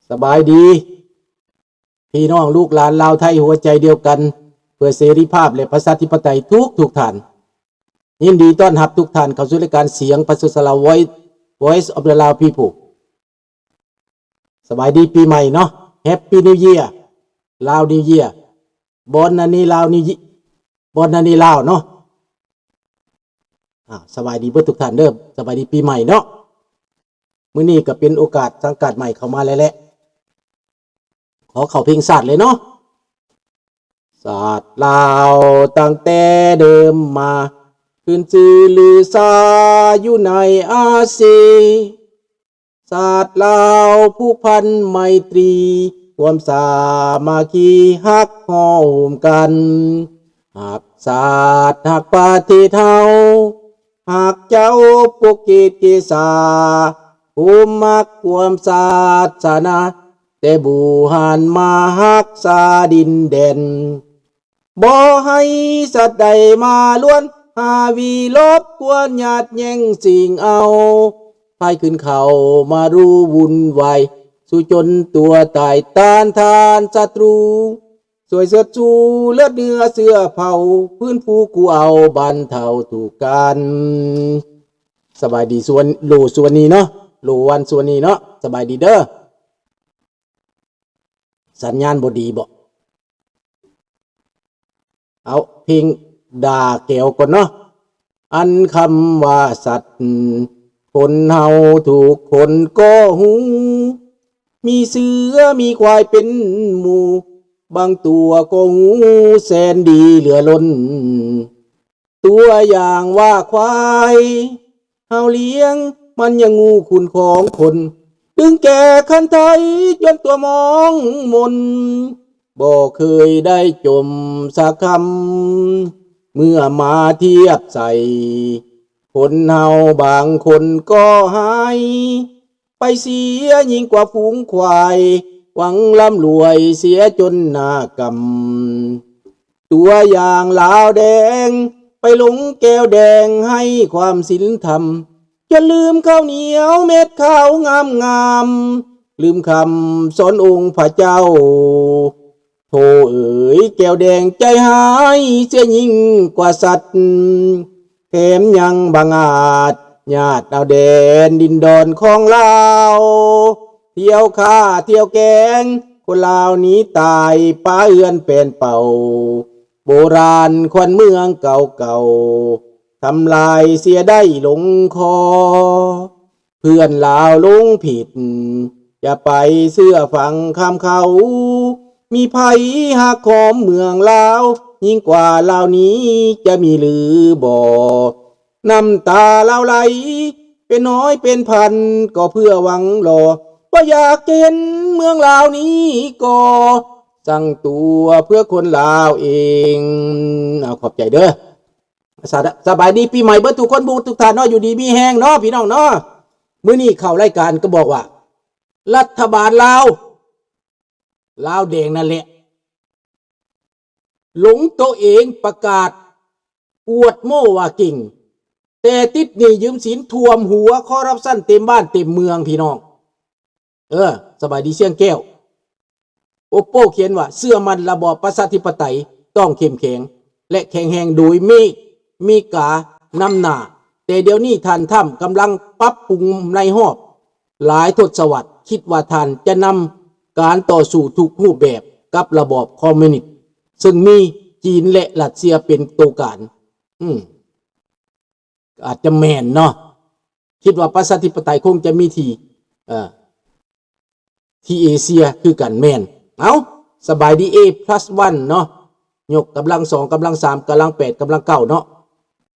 ສະບາຍດີ ພີ່ນ້ອງລູກຫຼານລາວໄທຫົວໃຈດຽວກັນ ເພື່ອເສລີພາບ ແລະ ປະຊາທິປະໄຕທຸກໆທ່ານ. ຍິນດີຕ້ອນຮັບທຸກທ່ານເຂົ້າສູ່ລາຍການສຽງປະຊາຊົນລາວ Voice, Voice of the Lao People. ສະບາຍດີປີໃໝ່ເນາະ Happy New Year, Lao New Year, Bon Année Lao New Ye-, Bon Année Lao ເນາະ. ອາ ສະບາຍດີເບິດທຸກທ່ານເດີ ສະບາຍດີປີໃໝ່ເນາະ. ມື້ນີ້ກໍເປັນໂອກາດສັງກາດໃໝ່ເຂົ້າມາແລ້ວແຫຼະ ຂໍເຂົ້າເພງຊາດເລີຍເນາະ. ຊາດລາວຕັ້ງແຕ່ເດີມມາ ຂຶ້ນຊື່ລືຊາຢູ່ໃນອາຊີ. ຊາດລາວຜູກພັນໄມຕີ ຮ່ວມສາມັກຄີຮັກຮ່ວມກັນ ຮັກຊາດຮັກປະເທດເຮົາ ຮັກເຈົ້າປົກເກດເກສາ ໂຮມຮັກຄວາມສາສະໜາ ແຕ່ບູຮານມາຮັກສາດິນແດນ ບໍ່ໃຫ້ສັດໃດມາລວນ ຫາວີລົບກວນຍາດແຍ່ງຊິງເອົາ ພາຍຂຶ້ນເຂົ້າມາຮູ້ວຸ່ນວາຍ ສູ້ຈົນຕົວຕາຍຕ້ານທານສັດຕູ ຊ່ວຍເຊີດຊູເລືອດເນື້ອເຊື້ອເຜົ່າ ຟື້ນຟູກູ້ເອົາບັນເທົາທຸກການ. ສະບາຍດີສວນ ໂຫຼ ສວນນີ້ເນາະ ໂຫຼ ວັນ ສວນນີ້ເນາະ ສະບາຍດີເດີ. ສັນຍານບໍ່ດີບໍ? ເອົາເພງດ່າແກວກ່ອນເນາະ. ອັນຄຳວ່າສັດ ຄົນເຮົາທຸກຄົນກໍຮູ້ ມີເສືອມີຄວາຍເປັນໝູ່ ບາງຕົວກໍຮູ້ແສນດີເຫຼືອລົ້ນ. ຕົວຢ່າງວ່າຄວາຍ ເຮົາລ້ຽງມັນຍັງຮູ້ຄຸນຂອງຄົນ ດຶງແກ່ຄັນໄທຈົນຕົວມອງມົນ ບໍ່ເຄີຍໄດ້ຈົ່ມສັກຄຳ ເມື່ອມາທຽບໃສ່ ຄົນເຮົາບາງຄົນກໍຮ້າຍ ໄປເສຍຍິ່ງກວ່າຝູງຄວາຍ ຫວັງລ່ຳລວຍເສຍຈົນໜ້າກຳ. ຕົວຢ່າງລາວແດງ ໄປຫຼົງແກ້ວແດງໃຫ້ຄວາມສິນທຳ ຈົນລືມເຂົ້າໜຽວເມັດຂາວງາມໆ ລືມຄຳສອນອົງພະເຈົ້າ. ໂທເອີຍ ແກ້ວແດງໃຈຮ້າຍ ເສຍຍິ່ງກວ່າສັດ ແຖມຍັງບັງອາດ ຍາດເອົາແດນດິນດອນຂອງລາວ ທ່ຽວຂ້າທ່ຽວແກງ ຄົນລາວໜີຕາຍ ປາເຮືອນແປນເປົ່າ ໂບລານຂວັນເມືອງເກົ່າໆ ທຳລາຍເສຍໄດ້ລົງຄໍ. ເພື່ອນລາວຫຼົງຜິດ ຢ່າໄປເຊື່ອຟັງຄຳເຂົາ ມີໃຜຮັກຫອມເມືອງລາວ ຍິ່ງກວ່າລາວນີ້ຈະມີຫຼືບໍ່? ນ້ຳຕາລາວໄຫຼເປັນຮ້ອຍເປັນພັນ ກໍເພື່ອຫວັງລໍ ບໍ່ຢາກຈະເຫັນເມືອງລາວນີ້ກໍ ສ້າງຕົວເພື່ອຄົນລາວເອງ. ເອົາ ຂອບໃຈເດີ. ສະ ສະບາຍດີປີໃໝ່ເບິດທຸກຄົນ ທຸກທ່ານເນາະ ຢູ່ດີມີແຮງເນາະ ພີ່ນ້ອງເນາະ. ມື້ນີ້ເຂົ້າລາຍການກໍບອກວ່າ ລັດຖະບານລາວ ລາວແດງນັ້ນແຫຼະ ຫຼົງໂຕເອງປະກາດອວດໂມ້ວ່າເກັ່ງ ແຕ່ຕິດໜີ້ຢືມສິນຖ້ວມຫົວ ຄໍຣັບຊັນເຕັມບ້ານເຕັມເມືອງ ພີ່ນ້ອງ. ເອີ ສະບາຍດີຊຽງແກ້ວ. ໂອໂປຂຽນວ່າ ເຊື່ອໝັ້ນລະບອບປະຊາທິປະໄຕຕ້ອງເຂັ້ມແຂງ ແລະ ແຂງແຮງໂດຍເມ ເມການຳໜ້າ, ແຕ່ດຽວນີ້ທ່ານທຳກຳລັງປັບປຸງໃນຮອບຫຼາຍທົດສະວັດ, ຄິດວ່າທ່ານຈະນຳການຕໍ່ສູ້ທຸກຮູບແບບກັບລະບອບຄອມມູນິດ ເຊິ່ງມີຈີນ ແລະ ຣັດເຊຍເປັນໂຕການ. ອືມ. ອາດຈະແມ່ນເນາະ, ຄິດວ່າປະຊາທິປະໄຕຄົງຈະມີທີ່ ເອີ ທີ່ເອເຊຍຄືກັນ. ແມ່ນ. ເອົ້າ ສະບາຍດີ ເອພລັສວັນເນາະ, ຍົກກຳລັງສອງ ກຳລັງສາມ ກຳລັງແປດ ກຳລັງເກົ້າເນາະ.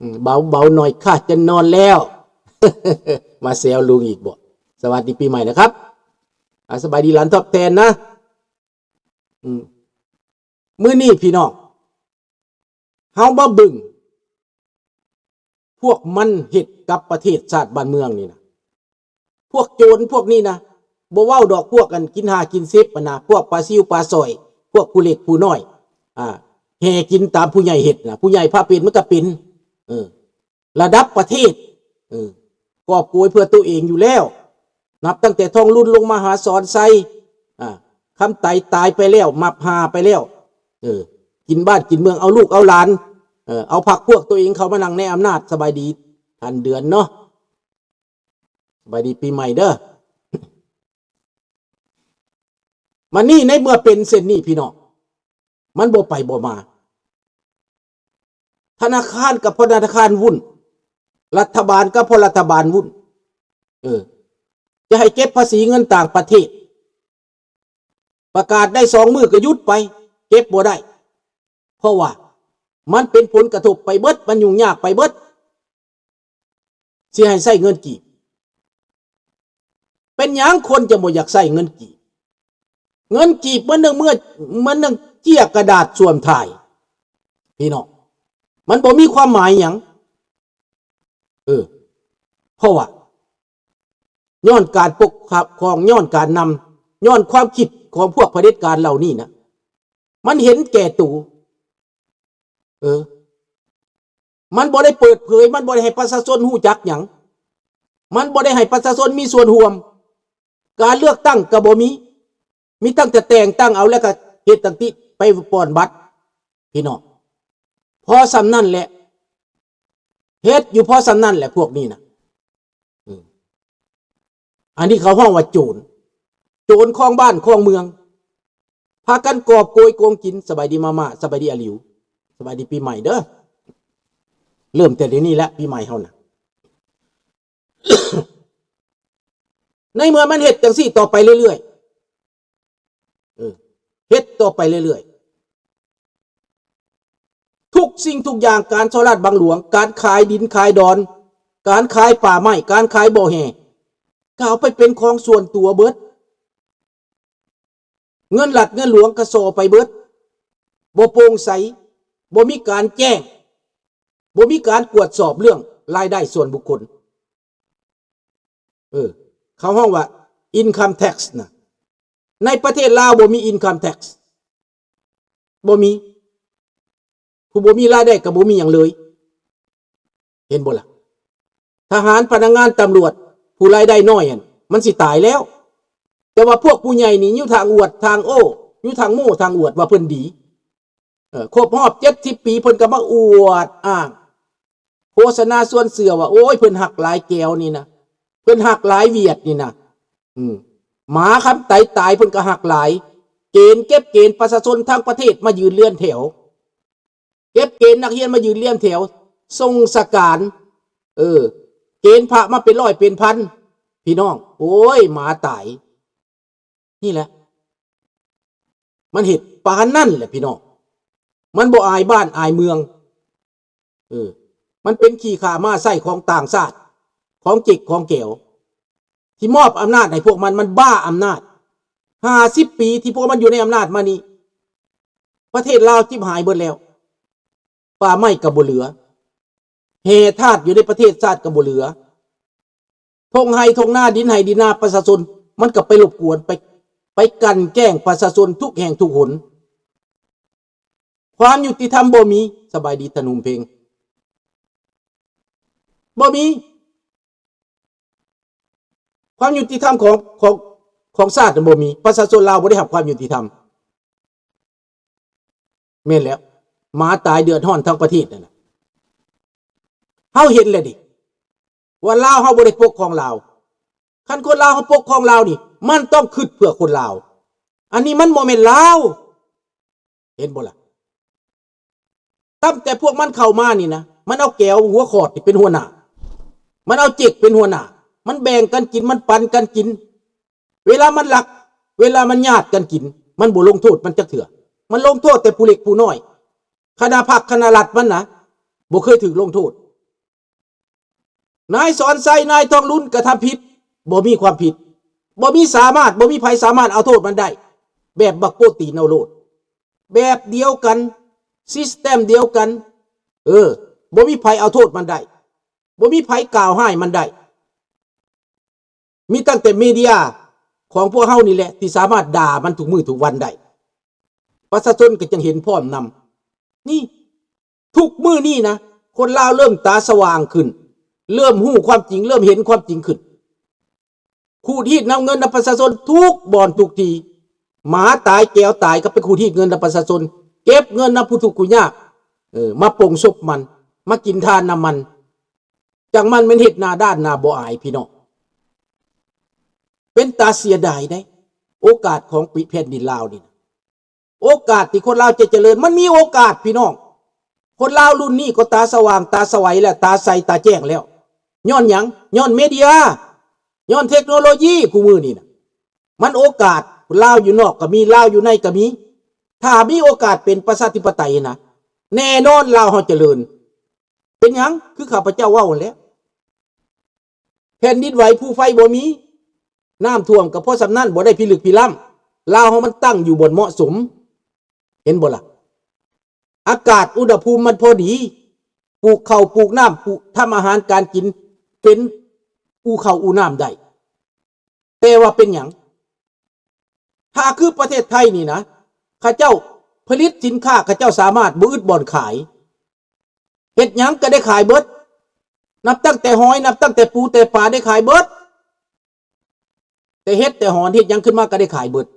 ອືມ ເບົາ ເບົາໜ້ອຍຄ່າ ຈະນອນແລ້ວ. ມາແຊວລຸງອີກບໍ? ສະຫວັດດີປີໃໝ່ນະຄັບ. ອາ ສະບາຍດີຫຼານທອບແທນນະ. ອືມ ມື້ນີ້ພີ່ນ້ອງ ເຮົາມາເບິ່ງ ພວກມັນເຮັດກັບປະເທດຊາດບ້ານເມືອງນີ້ນະ, ພວກໂຈນພວກນີ້ນະ ບໍ່ເວົ້າດອກ ພວກອັນກິນຫາກິນເສັບຫັ້ນນະ, ພວກປາຊິວປາສອຍ ພວກຜູ້ເລັກຜູ້ນ້ອຍ ອ່າ ແຫ່ກິນຕາມຜູ້ໃຫຍ່ເຮັດນະ, ຜູ້ໃຫຍ່ພາເປັນມັນກໍເປັນ. ເອີ ລະດັບປະເທດ ເອີ ກອບໂກຍເພື່ອໂຕເອງຢູ່ແລ້ວ, ນັບຕັ້ງແຕ່ທອງລຸນລົງມາຫາສອນໄຊ, ຄຳໄຕຕາຍໄປແລ້ວ ມັບຫາໄປແລ້ວ ເອີ ກິນບ້ານກິນເມືອງ ເອົາລູກເອົາຫຼານ ເອີ ເອົາພັກພວກໂຕເອງເຂົ້າມານັ່ງໃນອຳນາດ. ສະບາຍດີທ່ານເດືອນເນາະ ສະບາຍດີປີໃໝ່ເດີ. ມານີ້ໃນເມື່ອເປັນເຊັ່ນນີ້ພີ່ນ້ອງ ມັນບໍ່ໄປບໍ່ມາ ທະນາຄານກໍເພາະທະນາຄານວຸ້ນ ລັດຖະບານກໍເພາະລັດຖະບານວຸ້ນ ເອີ ຈະໃຫ້ເກັບພາສີເງິນຕ່າງປະເທດ ປະກາດໄດ້ສອງມື້ກໍຢຸດໄປ ເກັບບໍ່ໄດ້ ເພາະວ່າມັນເປັນຜົນກະທົບໄປເບິດ ມັນຫຍຸ້ງຍາກໄປເບິດ ຊິໃຫ້ໃຊ້ເງິນກີບ. ເປັນຫຍັງຄົນຈະບໍ່ຢາກໃຊ້ເງິນກີບ? ເງິນກີບມັນໜຶ່ງເມື່ອ ມັນໜຶ່ງເຈ້ຍກະດາດສ່ວມທ້າຍ ພີ່ນ້ອງ ມັນບໍ່ມີຄວາມໝາຍຫຍັງ ເອີ ເພາະວ່າຍ້ອນການປົກຄອງ ຍ້ອນການນຳ ຍ້ອນຄວາມຄິດຂອງພວກຜະເດັດການເຫຼົ່ານີ້ນະ ມັນເຫັນແກ່ໂຕ ເອີ ມັນບໍ່ໄດ້ເປີດເຜີຍ ມັນບໍ່ໄດ້ໃຫ້ປະຊາຊົນຮູ້ຈັກຫຍັງ ມັນບໍ່ໄດ້ໃຫ້ປະຊາຊົນມີສ່ວນຮ່ວມ ການເລືອກຕັ້ງກໍບໍ່ມີ ມີຕັ້ງແຕ່ແຕ່ງຕັ້ງເອົາ ແລ້ວກໍເຮັດຕັ້ງຕິໄປປ່ອນບັດ ພີ່ນ້ອງ ພໍສ່ຳນັ້ນແຫຼະ ເຮັດຢູ່ພໍສ່ຳນັ້ນແຫຼະພວກນີ້ນະ ເອີ ອັນນີ້ເຂົາຮ້ອງວ່າໂຈນ ໂຈນຄອງບ້ານຄອງເມືອງ ພາກັນກອບໂກຍໂກງກິນ. ສະບາຍດີມາມ່າ ສະບາຍດີອາຫຼິວ ສະບາຍດີປີໃໝ່ເດີ ເລີ່ມແຕ່ດຽວນີ້ແຫຼະ ປີໃໝ່ເຮົານະ ໃນເມື່ອມັນເຮັດຈັ່ງຊີ້ຕໍ່ໄປເລື້ອຍໆ ເອີ ເຮັດຕໍ່ໄປເລື້ອຍໆ ທຸກສິ່ງທຸກຢ່າງ ການສໍ້ລາດບັງຫຼວງ ການຂາຍດິນຂາຍດອນ ການຂາຍປ່າໄມ້ ການຂາຍບໍ່ແຮ່ ກໍເອົາໄປເປັນຂອງສ່ວນຕົວເບິດ ເງິນລັດເງິນຫຼວງກໍສໍ້ໄປເບິດ ບໍ່ໂປ່ງໃສ ບໍ່ມີການແຈ້ງ ບໍ່ມີການກວດສອບເລື່ອງລາຍໄດ້ສ່ວນບຸກຄົນ ເອີ ເຂົາຮ້ອງວ່າ income tax ນະ ໃນປະເທດລາວບໍ່ມີ income tax ບໍ່ມີ ຜູ້ບໍ່ມີລາຍໄດ້ກໍບໍ່ມີຫຍັງເລີຍ ເຫັນບໍ່ລະ? ທະຫານ ພະນັກງານຕຳຫຼວດ ຜູ້ລາຍໄດ້ນ້ອຍຫັ້ນ ມັນຊິຕາຍແລ້ວ ແຕ່ວ່າພວກຜູ້ໃຫຍ່ນີ້ ຢູ່ທາງອວດ ທາງໂອ້ ຢູ່ທາງໂມ້ ທາງອວດວ່າເພິ່ນດີ ເອີ ຄົບຮອບເຈັດສິບປີ ເພິ່ນກໍມາອວດອ້າງ ໂຄສະນາຊວນເຊື່ອວ່າ ໂອ້ຍ ເພິ່ນຮັກຫຼາຍແກວນີ້ນະ ເພິ່ນຮັກຫຼາຍຫວຽດນີ້ນະ ອືມ ໝາຄຳໄຕຕາຍເພິ່ນກໍຮັກຫຼາຍ ເກນ ເກັບເກນປະຊາຊົນທັງປະເທດມາຢືນລຽນແຖວ ເກັບເກນນັກຮຽນມາຢືນລຽນແຖວ ສົ່ງສະການ ເອີ ເກນພະມາເປັນຮ້ອຍເປັນພັນ ພີ່ນ້ອງ ໂອ້ຍ ໝາຕາຍ ນີ້ແຫຼະ ມັນເຮັດປານນັ້ນແຫຼະພີ່ນ້ອງ ມັນບໍ່ອາຍບ້ານອາຍເມືອງ ເອີ ມັນເປັນຂີ້ຂ້າມ້າໄສ້ຂອງຕ່າງຊາດ ຂອງເຈັກຂອງແກວ ທີ່ມອບອຳນາດໃຫ້ພວກມັນ ມັນບ້າອຳນາດ ຫ້າສິບປີທີ່ພວກມັນຢູ່ໃນອຳນາດມານີ້ ປະເທດລາວຈິບຫາຍເບິດແລ້ວ ປ່າໄມ້ກໍບໍ່ເຫຼືອ ແຮ່ທາດຢູ່ໃນປະເທດຊາດກໍບໍ່ເຫຼືອ ທົ່ງໄຮ່ທົ່ງນາ ດິນໄຮ່ດິນນາປະຊາຊົນ ມັນກໍໄປລົບກວນ ໄປ ໄປກັ່ນແກ້ງປະຊາຊົນທຸກແຫ່ງທຸກຫົນ ຄວາມຍຸຕິທຳບໍ່ມີ ສະບາຍດີທ່ານຫຸມເພັງ ບໍ່ມີ ຄວາມຍຸຕິທຳຂອງ ຂອງ ຂອງຊາດນັ້ນບໍ່ມີ ປະຊາຊົນລາວບໍ່ໄດ້ຮັບຄວາມຍຸຕິທຳ ແມ່ນແລ້ວ ໝາຕາຍເດືອດຮ້ອນທັງປະເທດນັ້ນນະ ເຮົາເຫັນແລ້ວເດ ວ່າລາວເຮົາບໍ່ໄດ້ປົກຄອງລາວ ຄັນຄົນລາວເຮົາປົກຄອງລາວນີ້ ມັນຕ້ອງຄິດເພື່ອຄົນລາວ ອັນນີ້ມັນບໍ່ແມ່ນລາວ ເຫັນບໍ່ລະ? ຕັ້ງແຕ່ພວກມັນເຂົ້າມານີ້ນະ ມັນເອົາແກວຫົວຂອດນີ້ເປັນຫົວໜ້າ ມັນເອົາເຈັກເປັນຫົວໜ້າ ມັນແບ່ງກັນກິນ ມັນປັນກັນກິນ ເວລາມັນລັກ ເວລາມັນຍາດກັນກິນ ມັນບໍ່ລົງໂທດມັນຈັກເທື່ອ ມັນລົງໂທດແຕ່ຜູ້ເລັກຜູ້ນ້ອຍ ຄະນະພັກຄະນະລັດມັນນະ ບໍ່ເຄີຍຖືກລົງໂທດ. ນາຍສອນໄຊ ນາຍທອງລຸນກະທຳຜິດ ບໍ່ມີຄວາມຜິດ ບໍ່ມີສາມາດ ບໍ່ມີໃຜສາມາດເອົາໂທດມັນໄດ້ ແບບບັກໂປ້ຕີນເອົາໂລດ ແບບດຽວກັນ ຊິສແຕມດຽວກັນ ເອີ ບໍ່ມີໃຜເອົາໂທດມັນໄດ້ ບໍ່ມີໃຜກ່າວຮ້າຍມັນໄດ້ ມີຕັ້ງແຕ່ເມເດຍຂອງພວກເຮົານີ້ແຫຼະ ທີ່ສາມາດດ່າມັນທຸກມື້ທຸກວັນໄດ້ ປະຊາຊົນກໍຈຶ່ງເຫັນພ້ອມນຳ ນີ້ ທຸກມື້ນີ້ນະ ຄົນລາວເລີ່ມຕາສະຫວ່າງຂຶ້ນ ເລີ່ມຮູ້ຄວາມຈິງ ເລີ່ມເຫັນຄວາມຈິງຂຶ້ນ ຂູດຮີດນຳເງິນນຳປະຊາຊົນທຸກບ່ອນທຸກທີ່ ໝາຕາຍແກວຕາຍກໍໄປຂູດຮີດເງິນນຳປະຊາຊົນ ເກັບເງິນນຳຜູ້ທຸກຜູ້ຍາກ ເອີ ມາປົງສົບມັນ ມາກິນທານນຳມັນ ຈັ່ງມັນແມ່ນເຮັດໜ້າດ້ານໜ້າບໍ່ອາຍ ພີ່ນ້ອງ. ເປັນຕາເສຍດາຍເດ້ ໂອກາດຂອງປີແຜ່ນດິນລາວນີ້ນະ ໂອກາດທີ່ຄົນລາວຈະຈະເລີນ ມັນມີໂອກາດ ພີ່ນ້ອງ. ຄົນລາວລຸ້ນນີ້ກໍຕາສະຫວ່າງ ຕາສະໄຫວແລ້ວ ຕາໃສຕາແຈ້ງແລ້ວ. ຍ້ອນຫຍັງ? ຍ້ອນເມເດຍ ຍ້ອນເທັກໂນໂລຢີ. ຄູ່ມື້ນີ້ນະ ມັນໂອກາດ ລາວຢູ່ນອກກໍມີ ລາວຢູ່ໃນກໍມີ. ຖ້າມີໂອກາດເປັນປະຊາທິປະໄຕນະ ແນ່ນອນລາວເຮົາຈະເລີນ. ເປັນຫຍັງ? ຄືຂ້າພະເຈົ້າເວົ້າຫັ້ນແຫຼະ. ແຜ່ນດິນໄຫວ ພູໄຟບໍ່ມີ ນ້ຳຖ້ວມກໍພໍສ່ຳນັ້ນ ບໍ່ໄດ້ພິລຶກພິລ້ຳ. ລາວເຮົາມັນຕັ້ງຢູ່ບ່ອນເໝາະສົມ ເຫັນບໍ່ລະ? ອາກາດອຸນຫະພູມມັນພໍດີ ປູກເຂົ້າປູກນ້ຳ ປູກ ທຳອາຫານການກິນ ເປັນອູ່ເຂົ້າອູ່ນ້ຳໄດ້. ແຕ່ວ່າເປັນຫຍັງ? ຖ້າຄືປະເທດໄທນີ້ນະ ເຂົາເຈົ້າຜະລິດສິນຄ້າ ເຂົາເຈົ້າສາມາດບໍ່ອຶດບ່ອນຂາຍ ເຮັດຫຍັງກໍໄດ້ຂາຍເບິດ ນັບຕັ້ງແຕ່ຫອຍ ນັບຕັ້ງແຕ່ປູແຕ່ປາ ໄດ້ຂາຍເບິດ ແຕ່ເຫັດແຕ່ຫອນ ເຮັດຫຍັງຂຶ້ນມາກໍໄດ້ຂາຍເບິດ.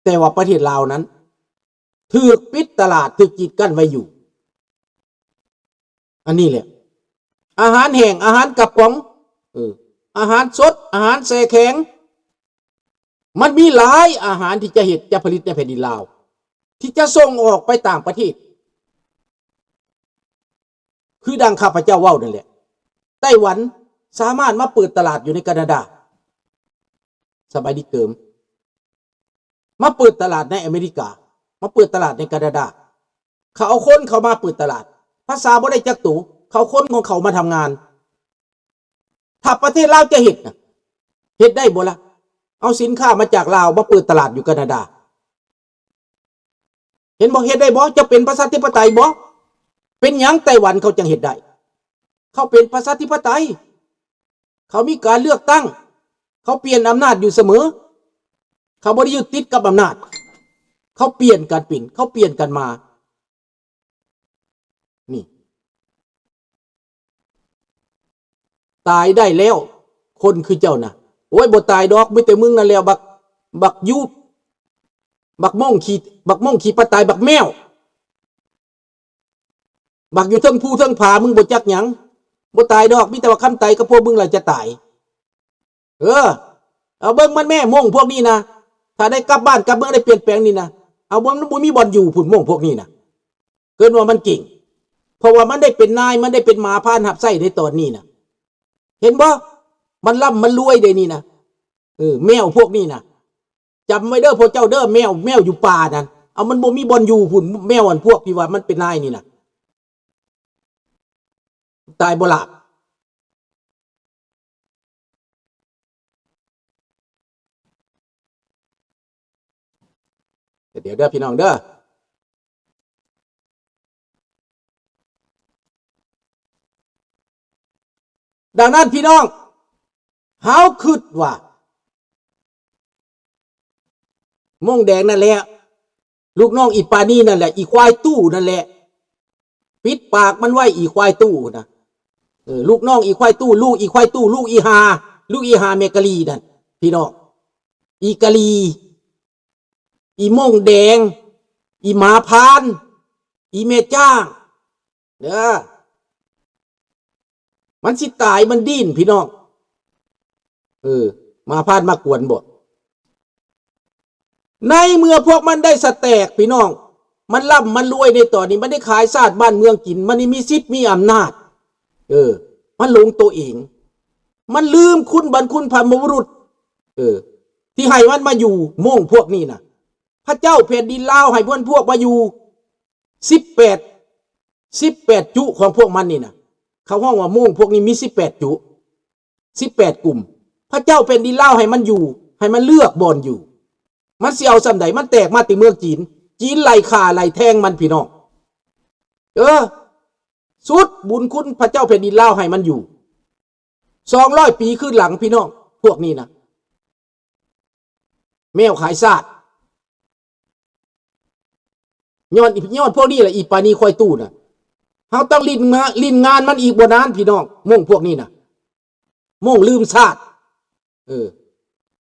ແຕ່ວ່າປະເທດລາວນັ້ນ ຖືກປິດຕະຫຼາດ ຖືກກີດກັ້ນໄວ້ຢູ່. ອັນນີ້ແຫຼະ ອາຫານແຫ້ງ ອາຫານກະປ໋ອງ ເອີ ອາຫານສົດ ອາຫານແຊ່ແຂງ ມັນມີຫຼາຍອາຫານທີ່ຈະເຮັດ ຈະຜະລິດໃນແຜ່ນດິນລາວ ທີ່ຈະສົ່ງອອກໄປຕ່າງປະເທດ. ຄືດັ່ງຂ້າພະເຈົ້າເວົ້ານັ້ນແຫຼະ ໄຕ້ຫວັນສາມາດມາເປີດຕະຫຼາດຢູ່ໃນການາດາ ສະບາຍດີເກີມ ມາເປີດຕະຫຼາດໃນອາເມລິກາ ມາເປີດຕະຫຼາດໃນການາດາ. ເຂົາເອົາຄົນເຂົ້າມາເປີດຕະຫຼາດ ພາສາບໍ່ໄດ້ຈັກໂຕ ເຂົາເອົາຄົນຂອງເຂົາມາທຳງານ. ຖ້າປະເທດລາວຈະເຮັດນະ ເຮັດໄດ້ບໍ່ລະ? ເອົາສິນຄ້າມາຈາກລາວມາເປີດຕະຫຼາດຢູ່ການາດາ ເຫັນບໍ່? ເຮັດໄດ້ບໍ່? ຈະເປັນປະຊາທິປະໄຕບໍ່? ເປັນຫຍັງໄຕ້ຫວັນເຂົາຈັ່ງເຮັດໄດ້? ເຂົາເປັນປະຊາທິປະໄຕ ເຂົາມີການເລືອກຕັ້ງ ເຂົາປ່ຽນອຳນາດຢູ່ສະເໝີ ເຂົາບໍ່ໄດ້ຍຶດຕິດກັບອຳນາດ ເຂົາປ່ຽນກັນເປັນ ເຂົາປ່ຽນກັນມາ. ນີ້ ຕາຍໄດ້ແລ້ວ ຄົນຄືເຈົ້ານະ. ໂອ້ຍ ບໍ່ຕາຍດອກ ມີແຕ່ມຶງນັ້ນແຫຼະ ບັກ ບັກຢູບ ບັກມົ້ງຂີ້ ບັກມົ້ງຂີ້ປາຕາຍ ບັກແມວ ບັກຢູ່ເທິງພູເທິງຜາ ມຶງບໍ່ຈັກຫຍັງ. ບໍ່ຕາຍດອກ ມີແຕ່ວ່າຄຳໄຕກັບພວກມຶງລະຈະຕາຍ. ເອີ ເອົາເບິ່ງມັນແມ້ ມົ້ງພວກນີ້ນະ ຖ້າໄດ້ກັບບ້ານກັບເມືອງ ໄດ້ປ່ຽນແປງນີ້ນະ ເອົາ ບໍ່ ມັນບໍ່ມີບ່ອນຢູ່ພຸ້ນ ມົ້ງພວກນີ້ນະ. ເອີ້ນວ່າມັນເກັ່ງ ເພາະວ່າມັນໄດ້ເປັນນາຍ ມັນໄດ້ເປັນໝາພານຮັບໃຊ້ໃນຕອນນີ້ນະ ເຫັນບໍ່? ມັນລ່ຳມັນລວຍເດ້ນີ້ນະ. ເອີ ແມວພວກນີ້ນະ ຈຳໄວ້ເດີພວກເຈົ້າເດີ ແມວ ແມວຢູ່ປ່ານັ້ນ ເອົາ ມັນບໍ່ມີບ່ອນຢູ່ພຸ້ນ ແມວອັນພວກທີ່ວ່າມັນເປັນນາຍນີ້ນະ ຕາຍບໍ່ຫຼາບ. ດຽວເດີພີ່ນ້ອງເດີ. ດັ່ງນັ້ນພີ່ນ້ອງ ເຮົາຄິດວ່າ ມົ້ງແດງນັ້ນແຫຼະ ລູກນ້ອງອີປານີນັ້ນແຫຼະ ອີຄວາຍຕູ້ນັ້ນແຫຼະ ປິດປາກມັນໄວ້ ອີຄວາຍຕູ້ນະ. ເອີ ລູກນ້ອງອີຄວາຍຕູ້ ລູກອີຄວາຍຕູ້ ລູກອີຫ່າ ລູກອີຫ່າແມ່ກະລີນັ້ນ ພີ່ນ້ອງ ອີກະລີ ອີມົ້ງແດງ ອີໝາພານ ອີແມ່ຈ້າງ ເດີ ມັນຊິຕາຍ ມັນດີ້ນ ພີ່ນ້ອງ. ເອີ ໝາພານມາກວນບໍ່? ໃນເມື່ອພວກມັນໄດ້ສະແຕກ ພີ່ນ້ອງ ມັນລ່ຳມັນລວຍໃນຕອນນີ້ ມັນໄດ້ຂາຍຊາດບ້ານເມືອງກິນ ມັນໄດ້ມີສິດມີອຳນາດ ເອີ ມັນຫຼົງໂຕເອງ ມັນລືມຄຸນບັນຄຸນພະບຸລຸດ ເອີ ທີ່ໃຫ້ມັນມາຢູ່ ມົ້ງພວກນີ້ນະ. ພະເຈົ້າແຜ່ນດິນລາວໃຫ້ເພິ່ນພວກມາຢູ່ ສິບແປດ ສິບແປດຈຸຂອງພວກມັນນີ້ນະ ເຂົາຮ້ອງວ່າມົ້ງພວກນີ້ມີສິບແປດຈຸ ສິບແປດກຸ່ມ ພະເຈົ້າແຜ່ນດິນລາວໃຫ້ມັນຢູ່ ໃຫ້ມັນເລືອກບ່ອນຢູ່ ມັນຊິເອົາສ່ຳໃດ? ມັນແຕກມາແຕ່ເມືອງຈີນ ຈີນໄລ່ຂ້າໄລ່ແທງມັນ ພີ່ນ້ອງ ເອີ ສຸດບຸນຄຸນພະເຈົ້າແຜ່ນດິນລາວໃຫ້ມັນຢູ່ ສອງຮ້ອຍປີຄືນຫຼັງ ພີ່ນ້ອງ ພວກນີ້ນະ ແມວຂາຍຊາດ ຍ້ອນ ຍ້ອນພວກນີ້ແຫຼະ ອີປານີຄວາຍຕູ້ນະ ເຮົາຕ້ອງຫຼິ້ນງານ ຫຼິ້ນງານມັນອີກບໍ່ນານ ພີ່ນ້ອງ ມົ້ງພວກນີ້ນະ ມົ້ງລືມຊາດ ເອີ